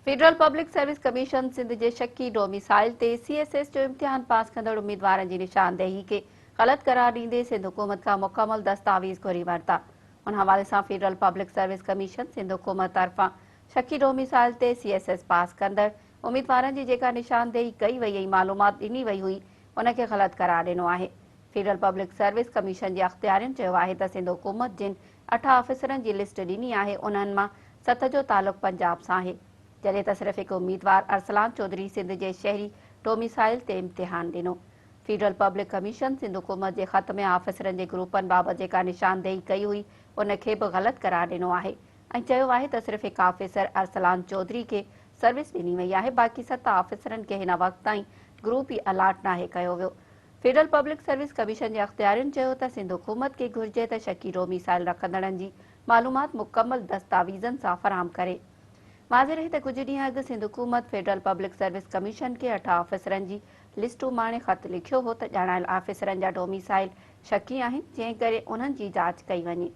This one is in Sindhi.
Federal public service commission Sindh جي شڪي ڊوميسائل تي سي ايس ايس جو امتحان پاس ڪندڙ اميدوارن جي نشاندهي کي غلط قرار ڏيندي سنڌ حڪومت کان مڪمل دستاويز گهري ورتا. ان حوالي سان federal public service commission Sindh حڪومت طرفان شڪي ڊوميسائل تي سي ايس ايس پاس ڪندڙ اميدوارن جي جيڪا نشاندهي ڪئي وئي ۽ معلومات ڏني وئي هئي ان کي غلط قرار ڏنو آهي. فيڊرل پبلڪ سروس ڪميشن جي اختيارين چيو آهي ته سنڌ حڪومت جن اٺ آفيسرن جي لسٽ ڏني آهي انهن مان ست جو تعلق پنجاب سان آهي جڏهن ته صرف هڪ اميدوار ارسلان چوڌري سنڌ جي شهري ڊوميسائل تي امتحان ڏنو. فيڊرل پبلڪ ڪميشن سنڌ حڪومت جي خط ۾ آفيسرن جي گروپن بابت جيڪا نشاندهي ڪئي هئي ان کي به غلط قرار ڏنو آهي ۽ چيو آهي ته صرف هڪ آفيسر ارسلان چوڌري کي سروس ڏني وئي آهي باقي ست آفيسرن کي هن وقت تائين گروپ ئي الاٽ ناهي ڪيو ويو. فيڊرل پبلڪ سروس ڪميشن جي اختيارين چيو ته سنڌ حڪومت کي گهرجي ته شڪي ڊوميسائل رکندڙن جي معلومات مڪمل دستاويزن سان فراهم ڪري. واضح رهي ته ڪجهه ڏينهن اڳ سنڌ حڪومت فيڊرل پبلڪ سروس ڪميشن کي اٺ آفيسرن جي لسٽ اماڻي خط لکيو هو ته ڄاڻايل آفيسرن جا ڊوميسائل شڪي آهن جنهن ڪري انهن جي جاچ ڪئي وڃي.